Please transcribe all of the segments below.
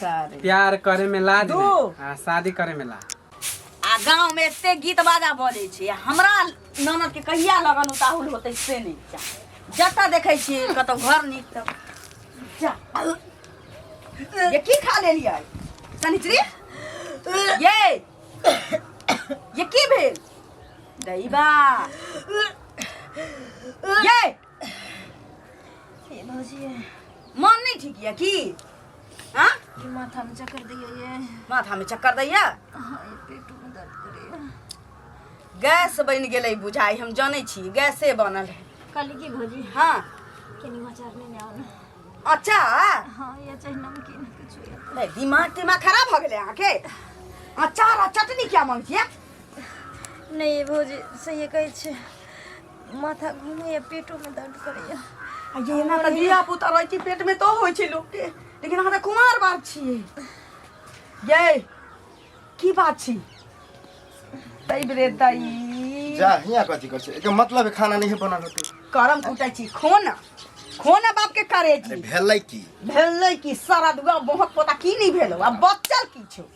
सारे प्यार करे में लाज दू। नहीं, आ शादी करे में लाज। आ गाँव में एते गीत बाजा बजै छै आ हमरा ननद के कहिया लगन उताहुल होतै से नहि जा जतऽ देखै छियै कतौ घर नीक तऽ जा। ये की खा लेलियै शनिचरी ये ये की भेल दैबा ये ये भौजी मन नहीं ठीक यऽ की हाँ ये माथा में चक्कर दैया ये माथा में चक्कर दैया हाँ ये पेटो में दर्द करैया गैस बनि गेलै बुझाइ हम जानै छी गैसे बनल है कहली की भौजी हाँ कनी अचार लेने आओ ना अच्छा हाँ ये चाहे नमकीन कुछ भी नहीं दिमाग तिमाग खराब हो गेलै अहाँके अचार आ चटनी क्या मांग छियै नहीं भौजी सही कहै छै माथा घूमैया पेटो में दर्द करैया आ ये एना तऽ धिया पुता रहै छै पेट में तो होइ छै लोकके लेकिन अहाँ तऽ कुमार बाप छियै यै की बात छी तै रे दई जा हिया कथी कर छै एकर मतलब है खाना नहीं बनल होते करम कुटै छी खोना खोना बाप के करे अरे छी भेलै की भेलै की सारा दुआ बहुत पोता की नहीं भेलो आ बचल की छौ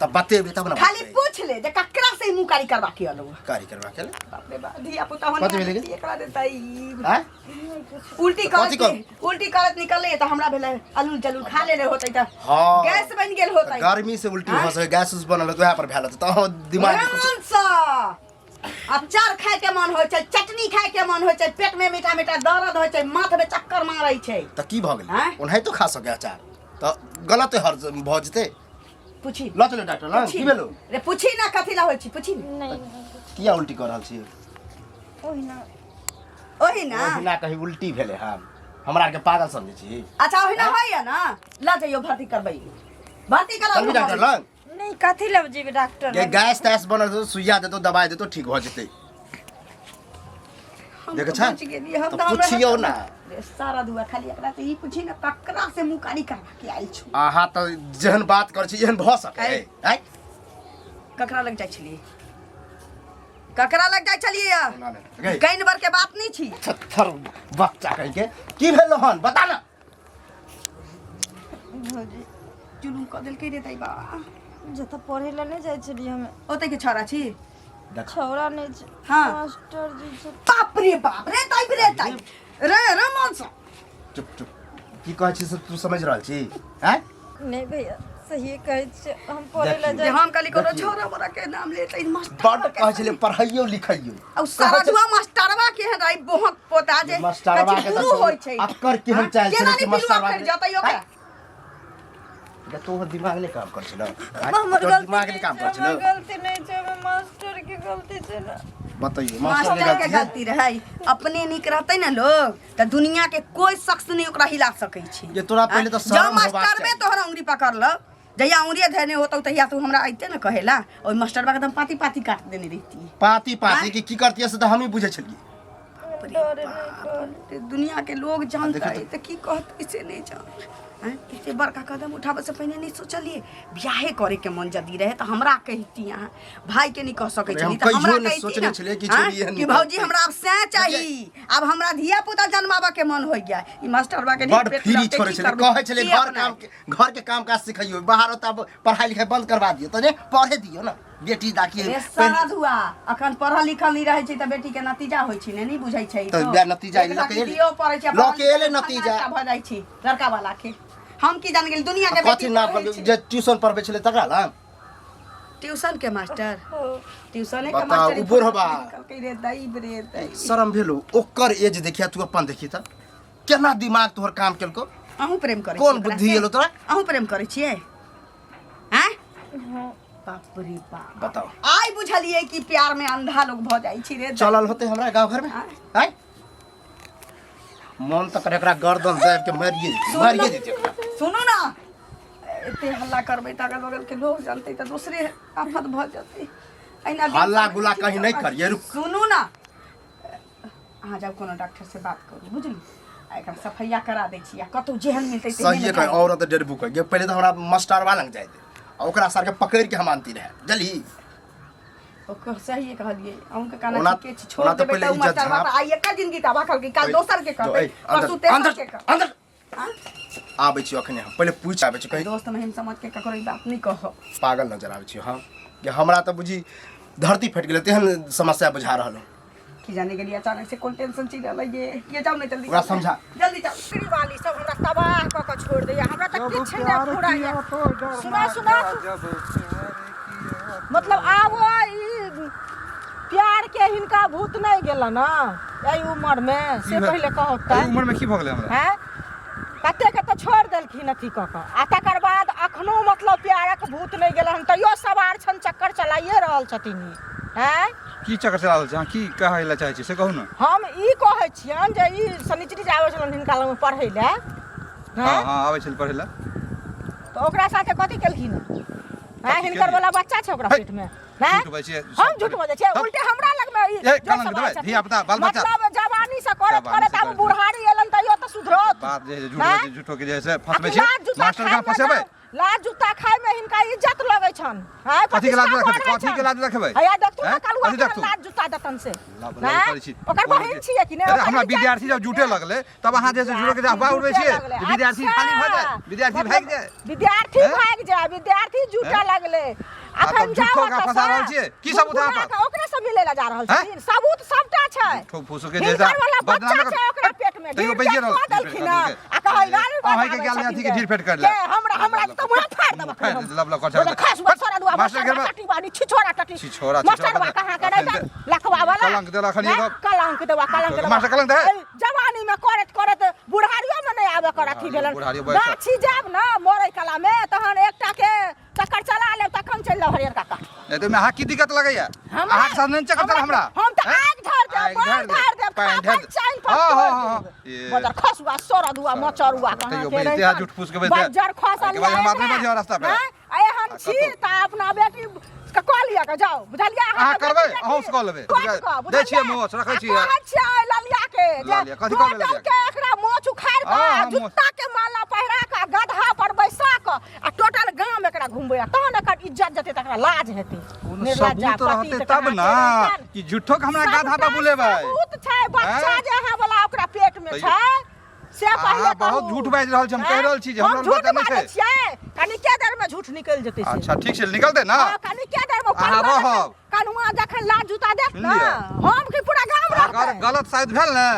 तब बतेबे तब ना खाली पूछ ले जे ककरा से मुंह कारी करवा के अलू कारी करवा के ले बाप रे बाप धिया पुता होने कथी भेलै गे? एकरा देतै आँय उल्टी कथी करत कहू? उल्टी करत निकलले तऽ हमरा भेलै अलूल जलूल खा लेले होतै तऽ हाँ। गैस बनि गेल होतै गर्मी से उल्टी हो सके गैस उस बनल होतै वएह पर भेल होतै तऽ दिमाग में कुछ रामसँ अचार खाय के मन होइ छै चटनी खाय के मन होइ छै पेट में मीठा मीठा दर्द होइ छै माथ में चक्कर मारै छै तऽ की भऽ गेलै आँय? ओनाहितो खा सके अचार तऽ गलत हर भऽ जेतै पूछी लऽ चलो डॉक्टर लग पूछी की भेलो रे पूछी ना कथी ला होइ छै पूछी ने नहीं नहीं कुछ किया उल्टी कऽ रहल छी ओहिना ओही ना ओहिना कही उल्टी भेलै हन हमरा आरके पागल समझै छी अच्छा ओहिना होइया ना लऽ जइयो भर्ती करबै भर्ती चलबी डॉक्टर कराबू लग नहीं कथी लग जेबै डॉक्टर ये लग? गैस तैस बनल छै सुइया देतो दवाई देतो ठीक भऽ जेतै हम देखै तऽ छह? बुझि गेलियै, हम तऽ तऽ हमरा पुछियौ ना। रे सारा दुआ खाली एकरा से ई पूछी ना ककरा से मुँह कारी करवा के आयल छु अहाँ तऽ जेहन बात करै छी एहन भऽ सकै ऐ। आँय? ककरा लग जाइ छलियै ककरा लग जाइ छलियै ना, ना, गै, गैन बर के बात नहीं छी छत्थर बच्चा कहि के की भेल हन बता ना भौजी जुलुम कऽ देलकै रे दैबा जतऽ पढ़े लए नहि जाइ छलियै हमे ओतै के छौड़ा छी देख छौड़ा नहि छै हाँ। मास्टर जी छै बाप रे बाप रे दाइ रे दाइ रे रे मनसा चुप चुप की कहै छी से तू समझ रहल छी आँय नहि भैया सहिए कहै छियै हम पढ़े लए देखियौ। जे जाइ हम कहली कोनो देखियौ। छौड़ा बड़ा के नाम लेतै मास्टर बड्ड कहै छलै पढ़ैयो लिखैयो आ सारा जुआ मास्टरवा के है दाइ बहुत पोता जे मास्टरवा के गुरु होइ छै अक्कर केहन चालि केना छलै कि नहि मास्टरवा पिलुआ के फेर जतै ओकरा गे, तोहर दिमाग नहि काम करै छलौ आँय? हमर तोहर गलती दिमाग नहि काम करै छै, छलौ हमर गलती नहि छै हमर मास्टर के गलती छै ने बतैयो मास्टर मास्टर के के गलती गलती रहै अपने नीक रहतै ने लोग तऽ दुनिया के कोई शख्स नहीं ओकरा हिला सकै छै ये तोरा पहिले तऽ जँ शरम होबाक मास्टरबे चाही। तोहर उंगली पकड़लौ जहिया उंगलिए धरने होतौ तहिया तू हमरा अइते ने कहेला ओहि मास्टरबा के तऽ हम पाती पाती काट देने रहिती पाती पाती की की करतियै से तऽ हमही बुझै छलियै डरे नहि कहल ते दुनिया के लोग जानते देखो तऽ की कहतै से नहि जान आँय, एते बड़का कदम उठाबऽ से पहिने नहि सोचलियै बियाहे करे के मन यदि रहे तऽ हमरा कहिती अहाँ भाई के नहीं कह सकै अरे हम छलियै तऽ हमरा कहियो नहि कहिती सोचने ने छलियै कि आँय, छोरी एहन कि भौजी निकलतै। हमरा आब सएह चाही आब हमरा धिया पुता जन्माबऽ के मन हो गया ई मास्टरबा के नहीं बड पेट फ्री रहतै, छोड़ै की छलै करबै? कहै छलै की घर अपना काम के घर के काम काज सिखैयो बाहर होता पढ़ाई लिखाई बंद करवा दियो तऽ ने पढ़े दियो ना बेटी दाकी रे सारा धुआ अखन पढ़ल लिखल नहीं रहै छै तऽ बेटी के नतीजा होइ छै ने नहीं बुझै छै तऽ वएह नतीजा एक लऽ के लाख एलै। दियो पड़ै छै लऽ के एलै नतीजा। भऽ जाइ छै लड़का वाला के हम की जान गेल दुनिया के बेटी कथी ना पढ़ै छै। जे ट्यूशन पढ़बै छलै तकरा लग ट्यूशन के मास्टर ट्यूशने के बताउ, मास्टर उ बुढ़बा। कहलकै रे दई रे दई शरम भेलो ओकर एज देखिया तू अपन देखी तऽ केना दिमाग तोहर काम केलको अहूँ प्रेम करै कोन छियै ओकरा बुद्धि से? एलो तोरा? अहूँ प्रेम करै छियै आँय बाप रे बाप बताओ आइ बुझलियै कि प्यार में अंधा लोग भऽ जाइ छै रे चलल होते हमरा गांव घर में आय मन तऽ करे एकरा गर्दन दाबि के मारिए देती मारिए देती एकरा। सुनू ना एते हल्ला करबै तऽ अगल बगल के लोग जानतै तऽ दोसरे आफत भऽ जेतै एहिना दिन हल्ला समय गुल्ला ठीक कहीं नहि चलै। करियै, रुक। सुनू ना अहाँ जाउ कोनो डॉक्टर से बात करू बुझली आ एकरा सफैया करा दै छी आ कतौ जेहन मिलतै तेहन सहिए कहे औरत डेढ़ कह पहिले तऽ हमरा मास्टरवा लग जाय दे आ ओकरा सार के पकड़ के हम आनती रहे जल्दी ओकर सहिए कहलियै अहूँके कहना ओना- ठीके छै छोड़ ओना तऽ देबै पहिले तऽ उ इज्जत मास्टरवा झाँप- तऽ आइ एकर जिंदगी तबाह कलकै काल दोसर के जो, करतै ए, अंदर परसू तेसर अंदर के करतै अंदर आँ? आबै छी अखने हम पहिले पूछि आबै छी कहीं दोस्त महिम समझ के ककरो ई बात नहीं कहब पागल नजर आबै छी हम कि हमरा तऽ बुझी धरती फटि गेलै तेहन समस्या बुझा रहल हँ की जाने के लिए अचानक से कौन टेंशन चीज अलग ये ये जाओ ना जल्दी ओकरा समझा। जल्दी जाओ बकरी वाली सब हमरा तबाह कऽ कऽ छोड़ि दैया हमरा तऽ किछु नहि फुराइया सुना सुना मतलब आब ई प्यार के हिनका भूत नहि गेलन ने एहि उम्र मे से पहिले कहू तऽ एहि उम्र मे की भऽ गेलै हमरा हैं कते के तऽ छोड़ि देलखिन अथी कऽ कऽ आ तकर बाद अखनो मतलब प्यारक भूत नहि गेलन तैयो सवार छन चक्कर चलाइए रहल छथिन ई हैं की चक्कर चला रहल छै अहाँ की कहै लए चाहै छी से कहू ने हम ई कहै छियनि जे ई शनिचरी जे आबै छलनि हिनका लगमे पढ़ै लए हँ हैं हँ आबै छलै पढ़ै लए तऽ ओकरा साथे कथी केलखिन हैं कथी हिनकर केलियै? वाला बच्चा छै ओकरा है, पेट मे हैं झूठ बजै छियै हम झूठ बजै छियै तब- उल्टे हमरा लगमे ई ए, जोर कलंक सवाल देबै, छथिन। धिया-पुता, बाल-बच्चा। मतलब जवानी से करत जवानी करत से आब करत। बुढ़ारी एलन तैयो तऽ सुधरत बात जे है झूठ हैं? बजै झूठो के जे है से फंसबै आ छियै लाज जुत्ता मास्टर खायमे कहाँ फंसेबै ना- लाज जुत्ता खाय में हिनका इज्जत लगै छन हैं कथी के लाज प्रतिष्ठा रखबै? बढ़ै कथी के छन। लाज रखबै? हैया देखथु ना हैं? कलुआ कथी केहन देखथु? लाज जुत्ता देतन से लब लब हैं? करै छी। ओकर बहिन छियै कि नहि अरे ओकर हमरा इज्जत विद्यार्थी जब जुटे लगलै तब अहाँ जे झूठो के जे अफवाह उड़बै छियै जुटे लगलै। जे विद्यार्थी खाली भऽ जाय अच्छा, विद्यार्थी मतलब भागि जाय विद्यार्थी हैं? भागि जाय विद्यार्थी जुटे हैं? लगलै आ तब अखन जाओ झूठो के ओतऽ फंसा सँ, रहल छियै? की सबूत अहाँ गुनगुना पास? कऽ ओकरे से मिलै लए जा रहल हैं? छथिन सबूत सबटा छै झूठो फूसो के हिनकर जैसा वाला बच्चा बदनाम छै ओकरा पेट में तैयो ढीर बैजे पेट रहल कऽ देलखिन हँ। आ कहै गाड़ी अहीं के गेल अथी के ढीर पेट कर ले के हमरा हमरा तऽ मुँह फाड़ि देबक फाड़ि देब, लब लब कर छै। खसुआ सोरा दुआ मास्टर के मास्टर टटी बानी छिछोरा टटी छिछोरा, मास्टर छिछोरा बा कहाँ के अखन रहता तऽ लखवा वाला कलंक देलक हन हैं? एगो। कलंक देवा कलंक देवा मास्टर कलंक दे। एहि जवानी में करत करत बुढ़ारियो में नहीं आवे कर अथी भेलन बुढ़ारियो बैठ। गाछी जाब ना मरे कला में तहन एकटा के चक्कर चला लेब तखन चलि जाउ हरियर काका नहीं तो अहाँ की दिक्कत लगैया अहाँ के साथ नहीं चक्कर चला हमरा हम तऽ हैं? आगि धर देब आगि पानि धर देब, धर देब पानि धर खापड़ देब। चानि पर हाँ, तोड़ि हाँ, हाँ, देब। ये। बजर खसुआ सरदुआ मचरुआ कहाँ तैयो के बजते रहितन। आ झूठ फूस के बजते। बज्जर खसल एहिके बाद हम आदमी बजियो रास्ता पे। हैं? एहन आ छी कतौ। तऽ अपना बेटी के कऽ लिअ के जाउ बुझलियै अहाँ अहाँके करबै, बेटी अहूँ से कऽ लेबै। कऽ कऽ, दै छियै बुझलियै? मोछ, रखै आ छियै। कहै छियै ओहि ललिया के जे ललिया, कथी कहबै ललिया टोटल के? के एकरा मोछ उखाड़ि कऽ हाँ, आ हाँ, मोछ। जुत्ता के माला पहिरा कऽ आ गदहा पर बैसा कऽ आ टोटल गाम एकरा घुमबै आ तहन एकर इज्जत जेतै तकरा लाज हेतै कोनो निर्लज्जा सबूत पतित रहतै तब कहाँ ना के रहितन। कि झूठो के हमरा गधा पर सबटा बुलेबै सबूत छै बच्चा हैं? जे अहाँ वाला ओकरा पेट में तैयो- छै से अहाँ पहिले बहुत कहू। झूठ बाजि रहल छी, हम कहि हैं? रहल छी जे हम हमरा झूठ बच्चा नहि बाजै छै। छियै कनिके देर में झूठ निकलि जेतै से अच्छा ठीक छै निकलतै ना हाँ, कनिके देर में अहाँ कनुआ जखन- रहब। कनुआ जखन लाज जूता देत सुनि ना लिअ। हम की पूरा गाम अगर रहतै गलत साबित भेल ने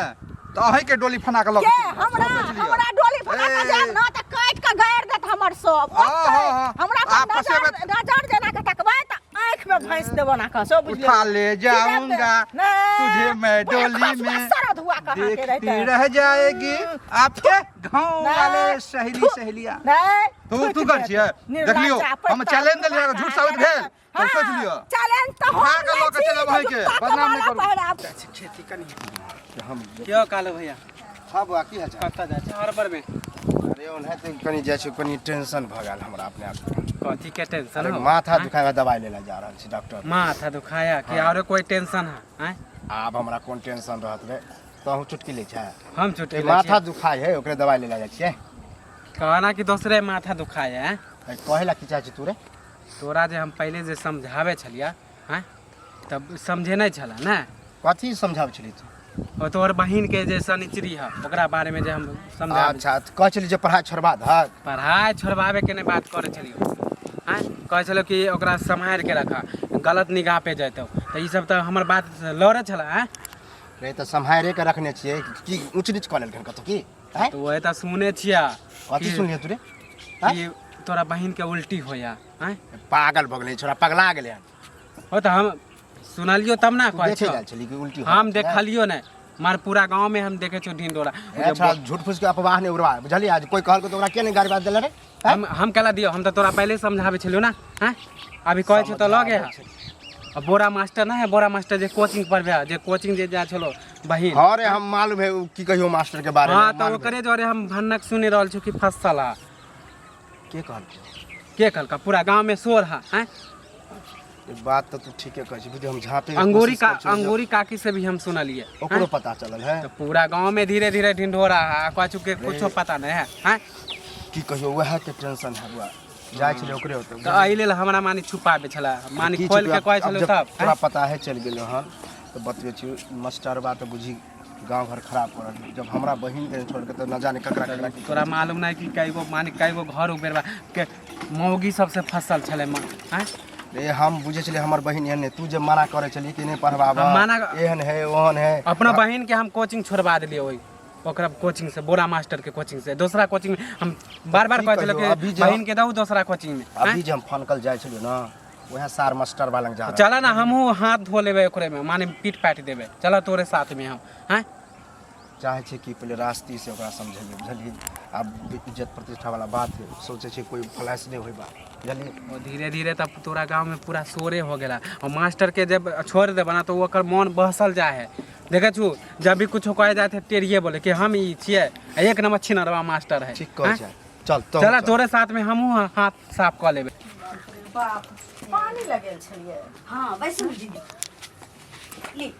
तऽ अहींके डोली फना कऽ लऽ के के हमरा सोचि लिअ। हमरा डोली फना के ए। जायब ना तऽ काटि के गाड़ि देत हमर सब हाँ, ओतै। हाँ, हाँ। हमरा आ, पर नजर फसेबै- नजर जेना के तकबै तऽ आँखि में भैंस देबो ना कह बुझलियै उठा ले जाऊंगा तुझे मैं डोली में सरद हुआ कहाँ के देखती रहते रह जाएगी आपके गांव नहीं। वाले सहेली सहेलिया नहीं तू तू कर छियै देख लियौ हम चैलेंज देलियै अगर झूठ साबित भेल तऽ सोच लिअ चैलेंज तऽ उठा हम कऽ लऽ कऽ लै छी, चलब अहींके, जुत्ता के बदनाम नहि माला करू। पहिराब। खेती कनी हम क्यों कालू भैया हाँ बौआ की हाल चाल कतऽ जाइ छै हड़बड़ में अरे ओनाहिते कनि जाइ छै कनि टेंशन भऽ गेल हमरा अपने आप कथी के टेंशन अरे हो माथा आँय? दुखाय दवाइ ले ला जा रहल छी डॉक्टर माथा दुखाया कि आरो कोई टेंशन है आँय? आब हमरा कोन टेंशन रहत रे तहूँ चुटकी लै छै हम छुट्टी लै माथा छियै। दुखाय है ओकरे दवाइ ले ला जाइ छियै कहना कि दोसरे माथा दुखाया है कहे ला की चाहै छी तू रे तोरा जे हम पहिले जे समझाबै छलियै आँय तब समझे नहि छलै ने कथी समझाबै छली तू ओ तोहर बहिनके जे शनिचरी है ओकरा बारेमे जे हम समझाबै अच्छा तऽ कहै छली जे पढ़ाइ छोड़बा दहक पढ़ाइ छोड़बाबेके नहि बात करै छलियौ आँय कहै छलौ कि ओकरा सम्हारिके रख गलत निगाह पे जेतौ तऽ ई सब तऽ हमर बात लड़ै छलै आँय रे तऽ सम्हारे के रखने छियै की ऊँच नीच कऽ लेलखिन कतौ की आँय तऽ वही तऽ सुनै छियै कथी कि- सुनलियै तू रे आँय? कि तोरा बहिनके उल्टी होया आँय पागल भऽ गेलै छोरा पगला गेलै हन हो तऽ हम सुनलियो तब ना तू कहै देखे छियौ गेल छली कि उल्टी हो हम रहल छै? देखलियो नहि मार पूरा गाँव में हम देखे छियो ढिंढोरा ओ ए जे छोरा झूठ फूस के अफवाह नहि उड़वा बुझलियै आज कोई कहलको तऽ ओकरा के नहि गारि बात देले रे आँय? हम केला दियो हम तऽ तोरा पहले समझाबै छलियो ना हैं अभी कहै छौ तऽ लगे है आ बोरा मास्टर ना है बोरा मास्टर जे कोचिंग पढ़बे है जे कोचिंग जे जाइ छलो बहिन हाँ रे हम मालूम है उ की कहियो मास्टर के बारे में हाँ तऽ मालूम है। ओकरे जरे हम भन्नक सुनि रहल छी कि फसल है के कहलको के कहलका पूरा गाँव में शोर है हैं ई बात तऽ तू ठीके कहै छी बुझियौ हम झाँपे के अंगूरी कोशिश का करै छियौ जे अंगूरी काकी से भी हम सुनलिए ओकरो पता चलल है तो पूरा गांव में धीरे धीरे ढिंढोरा है कछु के कुछो पता नहीं है हैं की कहियो वएह के टेंशन है बुआ जाइ छलै ओकरे ओतऽ तो एहि लेल हमरा मानी छुपाबे छला मानी की खोल के छुपा- कहै अब छलो जब तब तोरा पता है चलि गेलो हन तऽ बतबै छियौ मास्टरबा तऽ बुझी गाँव घर खराब कर रहल जब हमरा बहिन के छोड़ के तो न जाने ककरा ककरा की तोरा मालूम नहीं कि कई गो माने कई गो घर उबेरबा के मौगी सबसे फसल छलै माँ आँय रे हम बुझे छलियै हमर बहिन एहन नहि तू जे मना करे छलियै कि नहि पढ़बाबऽ हम मना- एहन है ओहन है अपना बहिन के हम कोचिंग छोड़वा देलियै ओहि ओकरा कोचिंग से बोरा मास्टर के कोचिंग से दोसरा कोचिंग में हम बार बार की कहै छलियै कहियौ, कि अभी जे- बहिन के दहू दोसरा कोचिंग में आँय? अभी जे हम फनकल जाइ छलियै ने वएह सार मास्टर वाला लग जा रहल। चला ना हमहूँ हाथ धो लेबै ओकरे में माने पीट पाटि देबै चला तोरे साथ में हम आँय चाहै छै कि पहिले रास्ती से ओकरा समझैयै बुझलियै आब इज्जत प्रतिष्ठा वाला बात है सोचै छै कोई फ्लैश नहि होय बात बुझलियै ओ धीरे धीरे तब तोरा गाँवमे पूरा शोरे हो गेला और मास्टर के जब छोड़ देबा ना तो ओकर मन बहसल जाए है देखै छु जब भी कुछो कहे जाए है टेढ़िए बोले कि हम ई छियै आ एक नंबर छिनरवा मास्टर है ठीक कहै आँय? छै चल तो चला तोरे साथ में हमहूँ हाथ साफ कऽ लेबै बाप पानी लगेल छलियै हाँ बैसू ने दीदी ली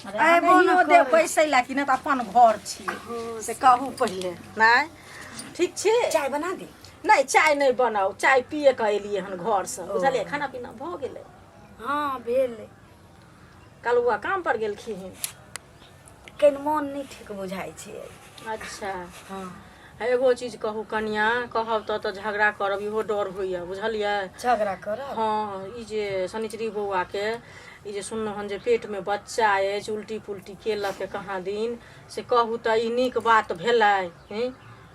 अरे नहियो देब बैसै ला कि नहि तऽ अपन घर छियै से कहू पहिले नहि ठीक छी चाय बना दी नहि चाय नहि बनाउ चाय पिए कऽ एलियै हन घरसँ बुझलियै खाना पीना भऽ गेलै हाँ भेल कलुआ काम पर गेलखिन कनि मोन नहि ठीक बुझाइ छै अच्छा हँ एगो चीज कहू कनिया कहब तऽ तऽ झगड़ा करब इहो डर होइए बुझलियै झगड़ा करब हँ ई जे शनिचरी बौआके ई जे सुनलहुँ हन जे पेटमे बच्चा अछि उल्टी पुल्टी केलक कहाँ दिन से कहू तऽ ई नीक बात भेलै हँ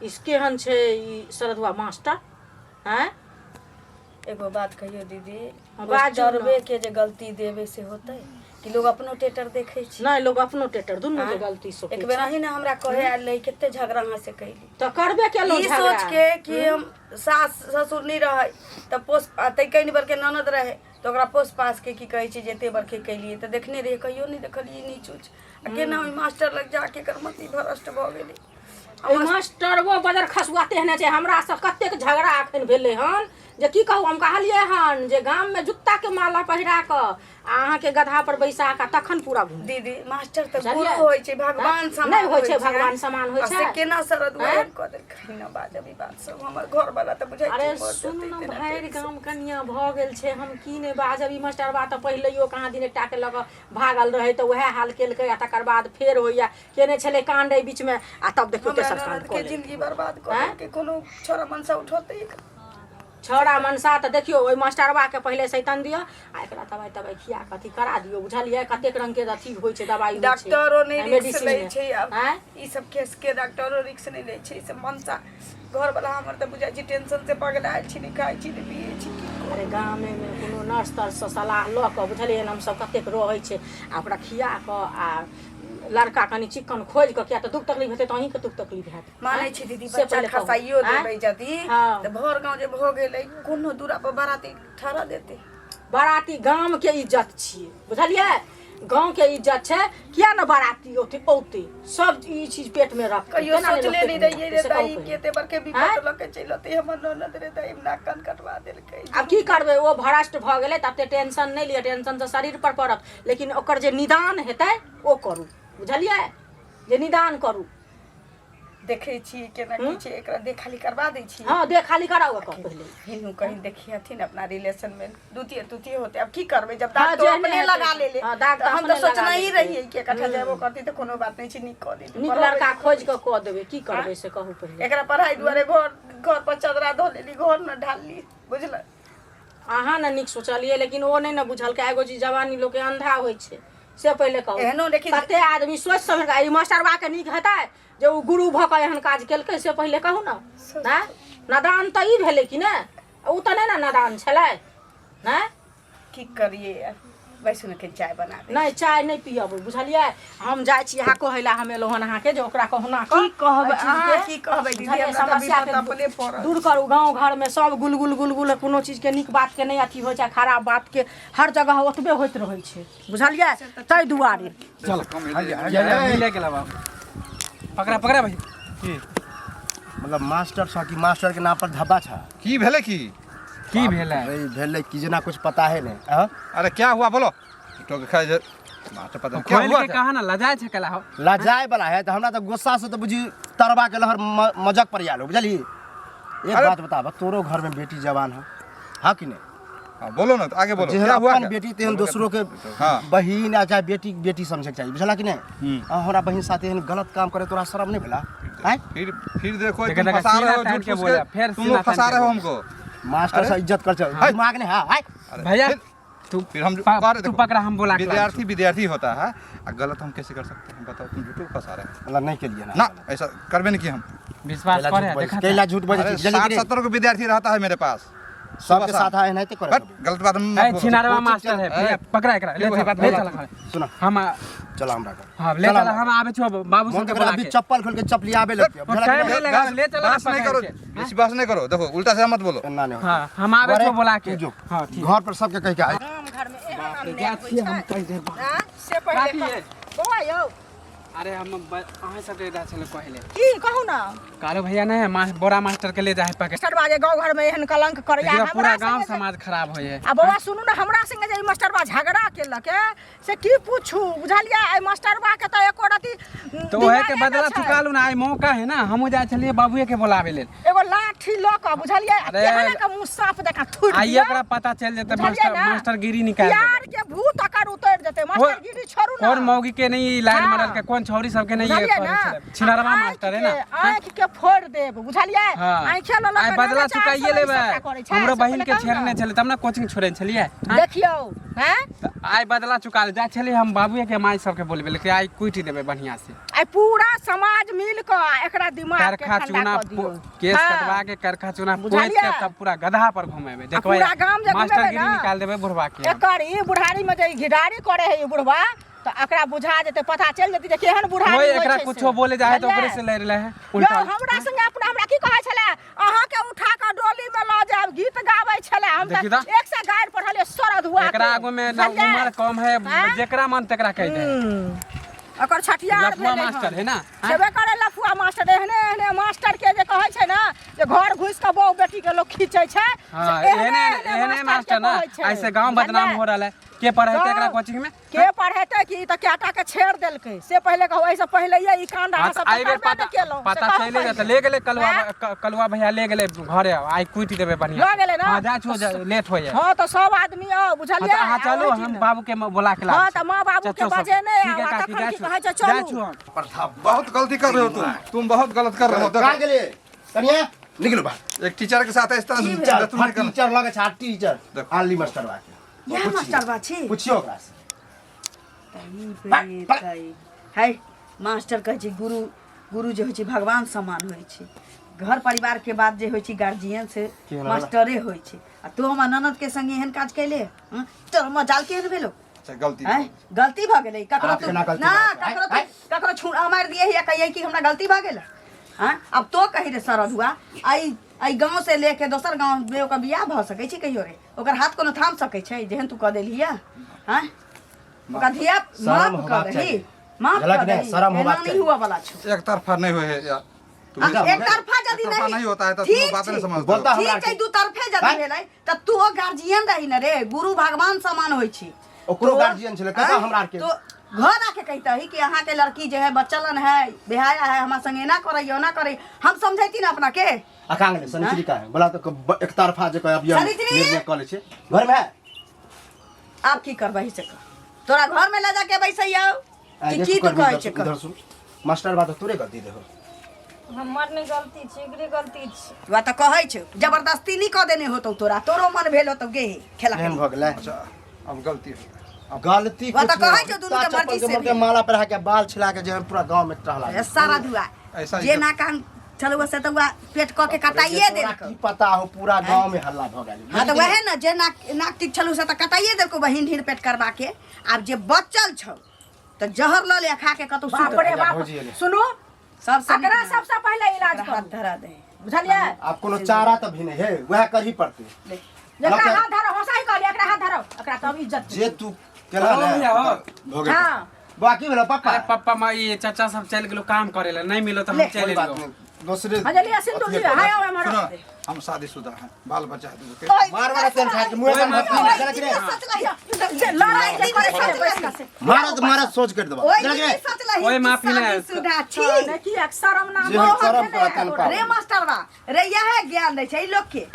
ई केहन छै ई शरदुआ मास्टर आँय एगो बात कहियो दीदी हँ, बाजू ने। मास्टरबे के जे गलती देबै से होतै कि लोग अपनो टेटर देखै छै नहि लोग अपनो टेटर दुनू के गलती सोचै एक बेर अहीं ने हमरा कहे आयल रही कते झगड़ा अहाँ से कैली तऽ करबे केलहुँ ई झगड़ा सोच के कि हम सास ससुर नहि रहै तऽ पोस आ तै कनि बरके ननद रहै तऽ ओकरा पोस पास के की कहै छै जे एते बरखे कैलियै तऽ देखने रहियै कहियो नहि देखलियै नीच उच आ केना ओहि मास्टर लग जाके एकर मति भ्रष्ट भऽ गेलै ओहि मास्टरबो बजर खसुआ तेहने छै हमरा से कतेक झगड़ा अखन भेलै हन जे की कहू हम कहलियै हन जे गाममे जुत्ताके माला पहिरा कऽ आ अहाँके गधा पर बैसा कऽ तखन पूरा घूम दीदी मास्टर तऽ बुझलियै? गुरु होइ छै भगवान समान नहि होइ छै, भगवान समान होइ आ से छै। केना शरद आँय? वहन कऽ देलकै ना बाजब ई बात सब हमर घर वाला तऽ बुझाइ अरे छै मर सुन जेतै ने तेना भरि टेंशन। गाम कनिया भऽ गेल छै हम की नहि बाजब ई मास्टरबा तऽ पहिलैयो कहाँ दिन एकटाके लऽ कऽ भागल रहै तऽ उएह हाल केलकै आ तकर बाद फेर होइया केने छलै कांड एहि बीचमे आ तब देखियौ हमरा तेसर कांड ननद कऽ के लेलकै। जिंदगी बर्बाद कऽ आँय? देलकै कोनो छोरा मनसा उठौतै छौड़ा मनसा तऽ देखियौ ओहि मास्टरबाके पहिले सैतन दिअ आ एकरा दवाइ तवाइ खिया कऽ अथी करा दियौ बुझलियै कतेक रङ्गके अथी होइ छै दवाइ होइ छै डॉक्टरो नहि रिक्स मेडिसिन लै मे। छै आब आँय? ई सब केस के डॉक्टरो रिक्स नहि लै छै ई सब मनसा घर वाला हमर तऽ बुझाइ छै टेंशन से पगलायल छी नहि खाइ छी नहि पियै छी की करू? अरे गामेमे कोनो नर्स तर्ससँ सलाह लऽ कऽ बुझलियै हमसभ कतेक रहै छै आ ओकरा खिया कऽ आ लड़का कनि चिक्कन खोजि कऽ किया तऽ दुख तकलीफ हेतै तऽ अहीँके दुख तकलीफ हैत मानै छी दीदी से बच्चा पहिले कहू। खसाइयो आँय? देबै यदि हँ। तऽ भर गाँव जे भऽ गेलै कोनो दूरा पर बाराती ठहरा देतै बाराती गामके इज्जत छियै बुझलियै गाँवके इज्जत छै किया ने बाराती औतै औतै सब ई चीज पेटमे रखतै कहियो केना नहि सोचले लोक नहि पेटमे रहियै रखतै, रे से कहू दाई पहिले। के एते बड़के आँय? विपत लऽ के चलि अतै हमर ननद रे दाई नाक कान कटवा देलकै आब की करबै ओ भ्रष्ट भऽ गेलै तते टेंशन नहि लिअ टेंशन तऽ शरीर पर पड़त लेकिन ओकर जे निदान हेतै ओ करू बुझलियै जे निदान करू देखै छी केना की छै एकरा देख खाली करवा दै छी हँ देख खाली कराउ एकर पहिले हिनू कहीं देखियथिन अपना रिलेशन में द्वितीय तृतीय होते अब की करबै जब हाँ, दाग तो जेहने अपने हेतै। लगा ले ले हाँ, दाग तऽ तऽ हम अपने तऽ लगा सोचना ही लेतै। रहियै कि इकट्ठा जेबो करती तऽ कोनो बात नहि छै नीक कऽ देती नीक पढ़बै लड़का खोजि कऽ कऽ देबै की करबै से कहू पहिले एकरा पढ़ाई दुआरे घर घर पर चदरा धो लेली घर न ढालली बुझल अहाँ ने नीक सोचलियै लेकिन ओ नहि ने बुझलकै एगो चीज जवानी लोकके अंधा होइ छै से पहिले कहू एहनो देखी- कते आदमी सोचि समझि कऽ ई मास्टरबा के नीक हेतै जे ओ गुरु भऽ कऽ एहन काज केलकै से पहिले कहू ने आँय नादान तऽ ई भेलै कि ने ओ तऽ नहि ने नादान छलै नहि की करिए यार बैसू ने कनि चाय बना दे नहि चाय नहि पियब बुझलियै हम जाइ छी अहाँ कहै लए हम एलहुँ हन अहाँके जे ओकरा कहुना कऽ की कहबै एहि चीजके अहाँ की कहबै दीदी बुझलियै, हमरा तऽ समस्याके विपत अपने पड़ल दूर करू गाँव घरमे सब गुलगुल गुलगुल कोनो चीजके नीक बातके नहि अथी होइ छै खराब बातके हर जगह ओतबे होइत रहै छै बुझलियै ताहि दुआरे मिले गेला बाबू पकड़ा पकड़ा भाई की मतलब मास्टर छह कि मास्टर के नाम पर धब्बा छह की भेलै की की भेलै रे भेलै कि जेना कुछ पता है नहीं हाँ? अरे क्या हुआ बोलो तो खाइ जे मास्टर पता नहीं क्या खोल हुआ के था? कहा ना लजाए छै कला हो लजाए वाला है तो हमरा तो गुस्सा से तो बुझी तरबा के लहर मजक पर आयल हो बुझली एक अरे- बात बताब तोरो घर में बेटी जवान है हाँ कि नहीं हाँ, बोलो ना, तो आगे बोलो, जेहन क्या हुआ अपन क्या? बेटी तेहन दोसरो के हाँ। बहिन आ चाहे बेटी बेटी समझे के चाही, बुझला कि नहीं? आ, हमरा बहिन साथे एहन गलत काम करे तोरा शर्म नहीं भेला? आँय? फिर देखो, देखा, तुम देखा, फंसा सीना रहे हो तान झूठ के फूस बोला, के, फिर तुम सीना लोग तान फंसा के रहे हो बोला। हमको। मास्टर से इज्जत कर चल, दिमाग नहीं है। आँय? अरे, भैया, फिर तू फिर हम पा- देखो, तू पकड़ा, हम बोला के लाए विद्यार्थी विद्यार्थी होता है, आ गलत हम कैसे कर सकते हैं बताओ? तुम झूठो फंसा रहे हो। मतलब नहीं के लिए ना ना, ऐसा करबे नहीं किया हम। विश्वास कैला करे झूठ बजै देखा कैला झूठ बजै अरे छी, बुझलियै 60 कि नहीं? 70 को विद्यार्थी रहता है मेरे पास, सबके साथ आए नहीं करे। बट गलत बात मत ए बोलो। छिनारवा कोचिंग मास्टर है चल। भैया, पकड़ा एकरा, ले वही चल बात ले बोला। चल घरे। सुना, हम चला हमरा घर। हाँ, ले चला चल, हमरा हम आबे छो बाबू मन सब के तो बोला अभी के। चप्पल खोल के चपली आबे लगती है, बुझला कि टाइम नहीं? नहीं लगा, ले चला बहस नहीं पकड़ करो, के। इस बहस नहीं करो, देखो उल्टा से मत बोलो। ना नहीं। हाँ, हम आबे छो बोला के। तू जो। हाँ, ठीक। घर पर सबके कह के आए। गाम घर में एहन बाप रे, अन्याय जा होइ छियै हम छै। कहि देब। आँय, से पहिले काकी कह। ये। बौआ यौ। अरे हम अहाँ सबके इधर छलै पहिले। की कहू ना? कालो भैया नहीं है, बड़ा मास्टर के ले जाए पकड़। मास्टरबा जे गाँव घर में एहन कलंक करैया, देखियौ, हमरा पूरा गांव संगे जे- समाज खराब होइ है। आ बौआ सुनू ने, हमरा संगे जे ई मास्टरबा झगड़ा केलक है से की पूछू, बुझलियै? एहि मास्टरबा के तऽ एको रति तो ओहे के दिमागे बदला नहि छै। चुका लू ना, आइ मौका है ना। हमहूँ जाइ छलियै बाबुए के बोलावे लेल। एगो लाठी लऽ कऽ, बुझलियै, आ अरे, केहन के मुँह साफ देखा थुरि आइए दियौ। ओकरा पता चलि जेतै, बुझलियै मास्टर ना? मास्टरगिरी निकालि देबै। प्यार के भूत अकर उतरि जेतै, मास्टरगिरी छोड़ू ना। कोन मौगी के नहीं लाइन हाँ। मारल के, कोन छौरी सबके नहीं बुझलियै करै ना? छलै। छिनरवा आँखि मास्टर है ना। के- आँखि के फोड़ि देब, बुझलियै? हाँ। आँखे लऽ लऽ आइ के बदला नाना चार चुकाइए सए लेबै। सबटा करै छै, हमरो से बहिन पहिले के कहू ना। छेड़ने छलै तब ने कोचिंग छोड़ने छलियै। हाँ? देखियौ, हैं? तऽ आइ बदला चुका ले जाइ छलियै हम बाबुए के माय सबके बोलबै, लेकिन आइ कुटि देबै बढ़िया से। आइ पूरा समाज मिल कऽ एकरा दिमाग के करखा ठंडा चूना कऽ दियौ। केस हाँ। कटवा के करखा चूना पोति बुझलियै? के तब पूरा गधा पर घुमेबै, देखबै। पूरा गाम जे घुमेबै मास्टरगिरी ना। निकाल देबै बुढ़वा के हम। एकर ई बुढ़ारी में जे ई घिढारी करे है ई बुढ़वा, तऽ एकरा बुझा जेतै, पता चलि जेतै जे केहन बुढ़ारी कोई होइ एकरा छै से। कुछो बोले जाए तो बुझलियै? ओकरे से लड़ ले है यौ उल्टा। हमरा संगे अपना हमरा की कहै छलै, अहाँके उठा कऽ डोली में लऽ जायब, गीत गाबै छलै। हम देखी तऽ तऽ। एक सए गारि पढ़लियै सरद हुआ एकरा आगू में ना उम्र कम है, आँय? जेकरा मन तेकरा कह दे। ओकर छठियार लफुआ भेलै मास्टर हन। है ना, आँय? छेबे करे लफुआ मास्टर। एहने एहने मास्टर के जे कहै छै ने जे घर घुसि कऽ बहु बेटी के लोक खींचै छै, से हाँ, एहने एहने एहने एहने मास्टर के मास्टर ना कहै छै। ऐसे गांव बदनाम बुझलियै? हो रहा है। के पढ़ेते एकरा गाँव- कोचिंग में? के पढ़ेतै कि ई तऽ कएटा के छेड़ देलकै से पहिले कहू। एहिसँ पहिले ई कांड हाँ, अहाँ तऽ सब एहि तऽ बेर करबे पता नहि केलहुँ, से पता कहू चलि पहिले। जेतै। ले गेलै कलुआ, आँय? कलुआ भैया ले गेलै घरे, आइ कुटि देबै बढ़िया। लऽ गेलै ना? हाँ, जाइ छौ, लेट होइए। हँ तऽ सब आदमी आउ, हाँ, बुझलियै? तऽ अहाँ आ चलू, ओहिठिन। हम बाबू के बोला के लाबै हाँ, छी। तऽ माँ बाबू के चचो सब। बजेने ठीक है आउ, आ काकी, तखन जाइ की छौ। कहै छै, जाइ चलू। छौ हम। बहुत गलती कर रहे हो तुम बहुत गलत कर रहे हो। कहाँ देखो गेलियै कनिया? निकलू बाहर। एक टीचर के साथ इस तरह से टीचर तुम नहीं करना। टीचर लगे छै, टीचर। देखो। आली मास्टरवा के इएह मास्टरबा छी? पुछियो ओकरा से। है मास्टर कहै छै गुरु, गुरु जे होइ छै भगवान समान होइ छै। घर परिवार के बाद जे होइ छै गार्जियन से केहन मास्टरे होइ छै। आ तू हमर ननद के संगे एहन काज कैले हँ? तोर मजाल केहन भेलो? अच्छा, गलती आँय? गलती भऽ गेलै ककरो आब तू केना गलती ना भऽ गेलै? ककरो आँय? तू ककरो छुड़ा मारि दिए या कहिए कि हमरा गलती भऽ गेल? आँय? आब तो कही रे सरधुआ, एहि एहि गाँव से लेके दोसर गाँव में ओकर बियाह भऽ सकै छै कहियो रे? ओकर हाथ कोनो थाम सकै छै जेहन तू कऽ देलही आँय? ओकरा धिया शरम माफ कऽ होबाक दही, चाही। माफ झलक कऽ नहि, दही, शरम एना होबाक नहि चाही। हुअ वाला छौ। एक तरफा नहीं हुए है यार। तुम आ, एक तरफा यदि एक तरफा नहीं होता है तो तुम ठीक बात नहीं छै। समझते बोलता हो। हमरा ठीक छै, के। दू तरफे यदि आँय? भेलै तऽ तू ओ गार्जियन रही ने रे, गुरु भगवान समान होइ छै। ओकरो तो- गार्जियन छलै, कतऽ आँय? हमरा आरके? तो घर आके कहितही कि अहाँके लड़की जे है बचलन है, बेहाया है, हमरा संगे एना करैए ओना करैए, हम समझैती ने अपना के। आ कहाँ गेलै शनिचरी? कहाँ है? बोला तऽ एक तरफा जे कहब हम शनिचरी? निर्णय कऽ लै छियै घरमे है। आब की करबही से कर, तोरा घर में ले जाके बैसैयौ आइ कि देख की तू करबी कहै इधर छै सुन, इधर सुन, मास्टर बात तोरे गलती देहो। हमर नहि गलती छै, एकरे गलती छै। वा तऽ कहै छौ जबरदस्ती नहि कऽ देने होतौ तोरा, तोरो मन भेल होतौ गे खेला। एहन भऽ गेलै? अच्छा, अब गलती हो गई। अब गलती वा कुछ तऽ कहै नहीं। छौ दुनू के चप्पल मर्जी के से मोड़ के भेल। माला पहिरा के बाल छिला के जे हम पूरा गांव में टहला ए, सारा दुआ ऐसा ही जे कर- ना कान चलू से तऽ वएह पेट कऽ के कटाइए तोरा देलकौ। की पता हो पूरा गांव में हल्ला भऽ गेल। हाँ तऽ वएह ने जे नाक नाक टिक छलू से तऽ कटाइए देलकौ बहिन ढीर पेट करबा के। आब जे बचल छौ तऽ जहर लऽ ले, खा के कतौ सुत बाप रे रह। बाप, भौजी एलै। सुनू, सबसँ एकरा नीक सबसँ पहिले इलाज ओकरा हाथ करू, धरा दे। बुझलियै? आब कोनो चारा तऽ भी नहीं है, वएह करही पड़तै। एकरा लऽ के- हाथ धरो, हँसाई कहलियै, एकरा हाथ धरो, एकरा तब इज्जत जे तू केला हो ने भैया, हो। भऽ गेल। हाँ। बा की भेलो पप्पा? अरे पप्पा माँ ये चाचा सब चलि गेलो काम करे ला, नहीं मिलो तो हम ले, चलि कोई बात एलियो। नहीं, दोसरे हजलिया सिंदूर अथिये लिअ, कऽ हाय दे। हमर सुनो, हम शादीशुदा हैं, बाल बच्चा है दूगो के। ओइ, मार मारा तेल खा के मुँह ओए में मार- भात चला के रे। जे लड़ाई जे करै छै बैस कऽ से। मारत मारत सोच कर देबा ओइ चला के रे। सोचलही ओइ कि माफी नहि। शादीशुदा छी। नहि, किएक शरम नाम जे मोह शरम भेलै तोरा तन तोरा। पाव। रे मास्टरबा रे, इएह ज्ञान दै छै ई लोक के।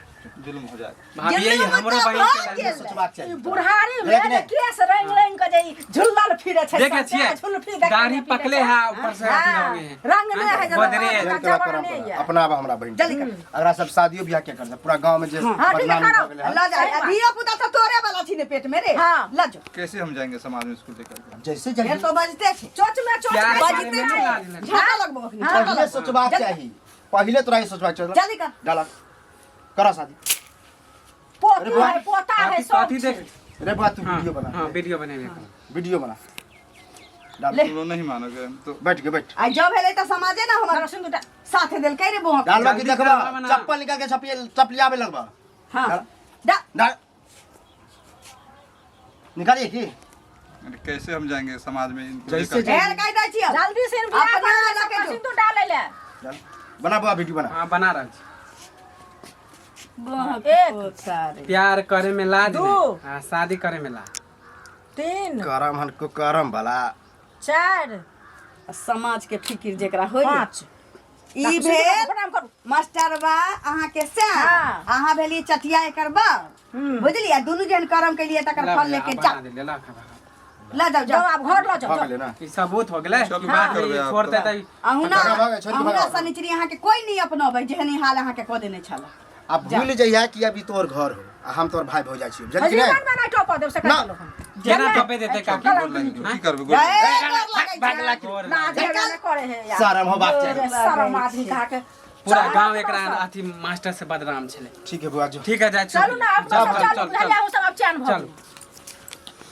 जुल्म हो जाए। भाभी जुल्म हमरो तऽ बहिन भऽ के गेल। सोचबाक चाही। बुढ़ारी लेकिन में जे केस रंग रंग के जे ई झुल्लल फिरे छै, देखे सब छियै झुल्फी देखने दाढ़ी फिरे पकले छै। है ऊपर से अथी हो गए हैं। रंग नहीं है जरा। गोदरेज। जहन तोरा करम जवान पड़ल। है। अपनाब हमरा बहिन के। जल्दी कर। अगला सब शादियो बियाह के कर पूरा गांव में जे हाँ, ठीक है, बदनामी करो। भऽ गेलै हन। ल जा आ धियो पुता तऽ तोरे वाला छी ने पेट में रे। हाँ। ल जो। कैसे हम जाएंगे समाज में इसको लेकर के? जैसे फेर जल्दी तो बजते छै। चोच में चोच प्यार में करे बजते में छै। नहीं लाज लगै। झाका लगबो अखनी, झाका पहिले लगबो। सोचबाक जल्दी चाही, पहिले तोरा ई सोचबाक चाही। जल्दी कर। डाला करा शादी। पोती है, पोता है, कथी सब कथी देख। रे बा तू हाँ वीडियो बना। हाँ वीडियो बनेबे। वीडियो बना डाल। तुम लोग नहीं मानोगे हम तो। बैठ के बैठ। आ जब भेलै तऽ समाजे ने हमर सिंदूर साथे देलकै रे बोहक। डालबा की जल्दी देखबा करबा ना। चप्पल निकाल के छपिए चपलियाबे लगबा। हाँ डाल। डा डाल निकालिए की। अरे कैसे हम जाएंगे समाज में इनको जैसे लेकर के? ढेर कहि दै छियौ। जल्दी से बियाह अपना कर ले, लऽ के सबके जो। सिंदूर डालै ले। डाल बना बुआ वीडियो बना। हाँ बना रहल छी। बोहक एक। पोता रे। प्यार करे में लाज दू। नहीं, हाँ शादी करे में लाज। 3 करम हन को करम वाला। 4 समाज के फिकिर जेकरा होइए। 5 ई भेल प्रणाम करू। मास्टरबा अहाँ के श्याम, हाँ। अहाँ भेलियै चटिया एकर बाप, बुझलियै? आ दुनू जन करम केलियै तकर ला फल भैया, लेके बना जा। देलियै, ला खा, खा। ल जाउ जाओ जाउ। आब घर लऽ जाओ। भऽ गेलै ना। ई सबूत हो गेलै। चलू, बात की करबै आब छोड़ते तऽ? तऽ अहुना भगा, भगा, छोड़ि के अहुना भगा। शनिचरी अहाँके कोई नहीं अपनबै जेहन ई हाल अहाँके कऽ देने छल। आ भूल जइहा कि अभी तोहर घर हो आ हम तोहर भाई भौजाई छियौ, बुझलियै कि जीवन नहि? में नहीं टोपा देब से ना। कह हम। केना टपे देतै काकी? गोर लागि गेलौ, की करबै गोर ए, गोर लगै छै। गोर ना लागै। झगड़ा नहीं करे है यार। शरम होबाक चाही। शरम आदमी कहा के। पूरा गांव एकरा अथी मास्टर से बदनाम छलै। ठीक है बुआ जो। ठीक है जाइ छी। चलू ना अपना चल, सब चल, चलू चल, बुझलियै, हम सब अब चैन भऽ चल। गेल।